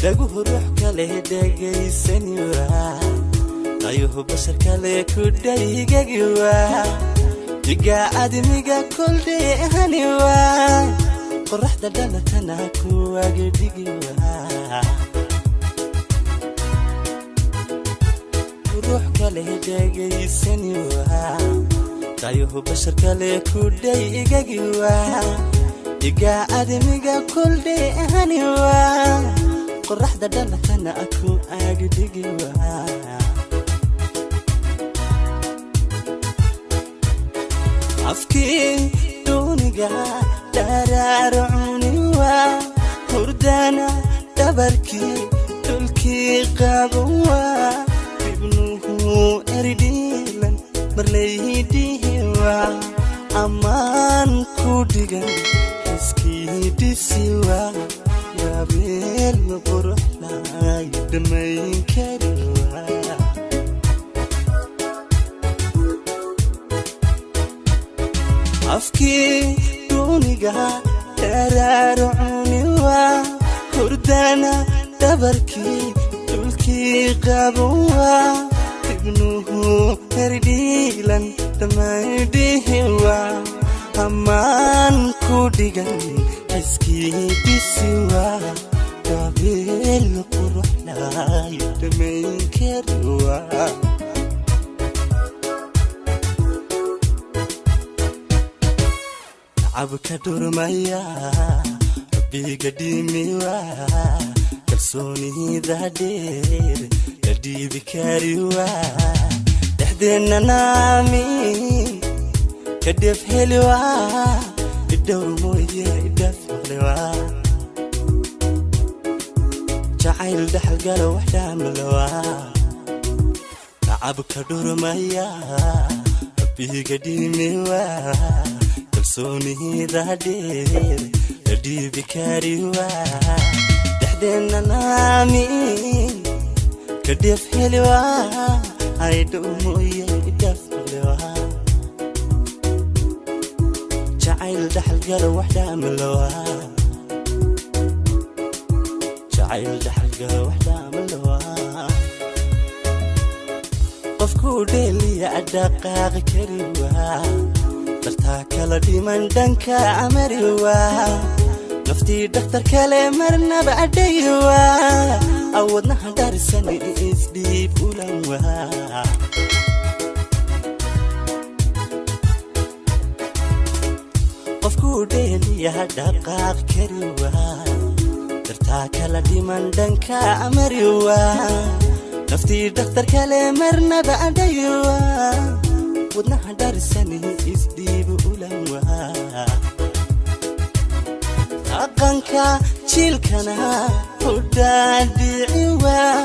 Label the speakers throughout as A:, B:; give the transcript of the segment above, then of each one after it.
A: Dhaguhu ruux kale dhegaysani waa, dayuhu bashar kale ku dhaygagi waa, diga admiga koldheehani waa, qoraxda dhalatana kuwaga dhigi waa. Ruux kale dhegaysani waa, dayuhu bashar kale ku dhaygagi waa, diga admiga koldheehani waa, qoraxda dhalatana ku agdhigi waa. Afkii duuniga dharaaro cuni waa, hurdana dhabarkii dhulkii qaban waa, ibnuhu eridhiilan marlaydhihi waa, ammaan ku dhigan xiskii dhisi waa, gabeel quruxlay dhammayn kari waa. Afkii duuniga dharaaro cuni waa, hurdana dhabarkii dhulkii qaban waa, ibnuhu herdhiilan dhammaydhihi waa, ammaan ku dhigan xiskii dhisi waa, gabeel quruxlay dhammayn kari waa. Tacabka dhurmaya rabbiga dhimi waa, kalsoonida dheer la dhiibi kari waa, dhexdeenna naamin ka dheef heli waa, idhowr mooye idhaaf maqli waa, jacayl dhaxalgalo wax dhaamala waa. Tacabka dhurmaya rabbiga dhimi waa, kalsoonida dheer la dhiibi kari waa, dhexdeenna naamin ka dheef heli waa, aydhow mooye idhaaf maqli waa, jacayl dhaxalgalo wax dhaamala waa, jacayl dhaxalgalo wax dhaamala waa. Qofkuu dheeliya dhaqaaqi kari waa, dartaa kala dhiman dhanka amari waa, naftii dhakhtar kale marnaba adhay waa, awadnaha dharisani isdhiib ulan waa. Qofkuu dheeliya dhaqaaq kari waa, dartaa kala dhiman dhanka amari waa, naftii dhakhtar kale marnaba adhay waa, wadnaha dharisani isdhiib ulan waa. Dhaqanka jiilkana hudhaadhici waa,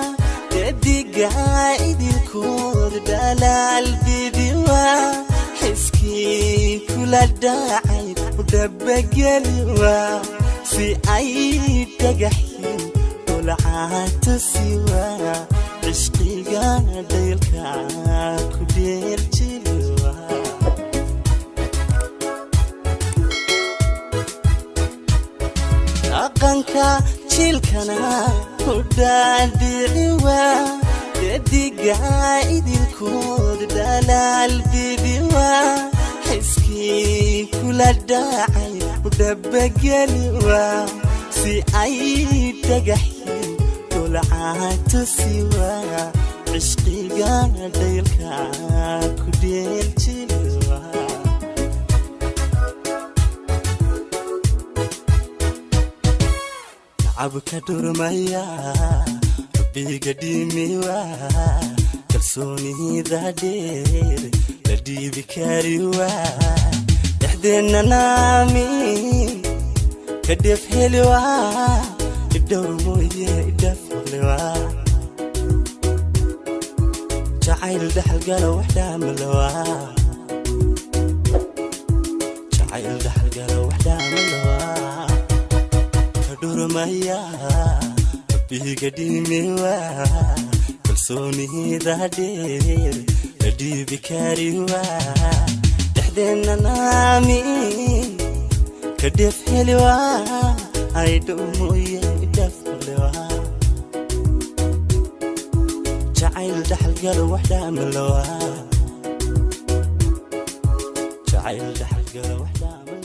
A: dadiga idilkood dhalaal bibi waa, xiskii kula dhacay udhabageli waa, si ay dhagaxyin dhulcaatusi waa, cishqiga dhaylka ku dheeljili waa. Dhaqanka jiilkana hudhaadhici waa, dadiga idilkood dhalaal bibi waa, xiskii kula dhacay udhabageli waa, si ay dhagaxyin dhulcaatusi waa, cishqiga dhaylka ku dheeljili waa. Tacabka dhurmaya rabbiga dhimi waa, kalsoonida dheer la dhiibi kari waa, dhexdeenna naamin ka dheef heli waa, idhowr mooye idhaaf maqli waa, jacayl dhaxalgalo wax dhaamala waa, jacayl dhaxalgalo wax dhaamala waa. Ka dhurmaya rabbiga dhimi waa, kalsoonida dheer la dhiibi kari waa, dhexdeenna naamin ka dheef heli waa, aydhow mooye idhaaf maqli waa. Dhaxalgalo wax dhaamalowa, jacayl dhaxalgalo wax dhaamalowa.